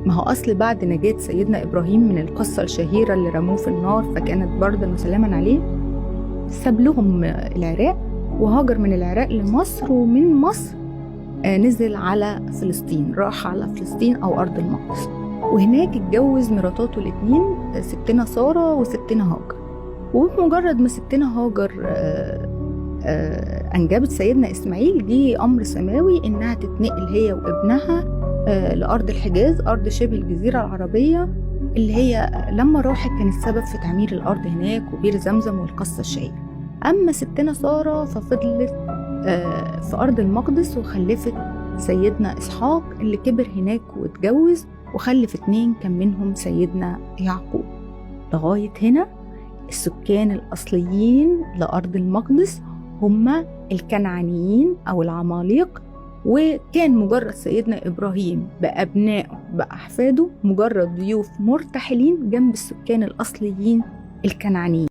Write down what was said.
ما هو أصل بعد نجاة سيدنا إبراهيم من القصة الشهيرة اللي رموه في النار فكانت بردا وسلاما عليه، ساب لهم العراق وهاجر من العراق لمصر، ومن مصر نزل على فلسطين، راح على فلسطين أو أرض المقدس، وهناك اتجوز مراتاته الاتنين، ستنا سارة وستنا هاجر. وبمجرد ما ستنا هاجر أنجبت سيدنا إسماعيل، جه أمر سماوي إنها تتنقل هي وابنها لأرض الحجاز، أرض شبه الجزيرة العربية، اللي هي لما راحت كان السبب في تعمير الأرض هناك وبير زمزم والقصة الشهيرة. أما ستنا سارة ففضلت في أرض المقدس وخلفت سيدنا إسحاق اللي كبر هناك واتجوز وخلف 2 كان منهم سيدنا يعقوب. لغاية هنا السكان الأصليين لأرض المقدس هم الكنعانيين أو العماليق، وكان مجرد سيدنا إبراهيم بأبنائه بأحفاده مجرد ضيوف مرتحلين جنب السكان الأصليين الكنعانيين.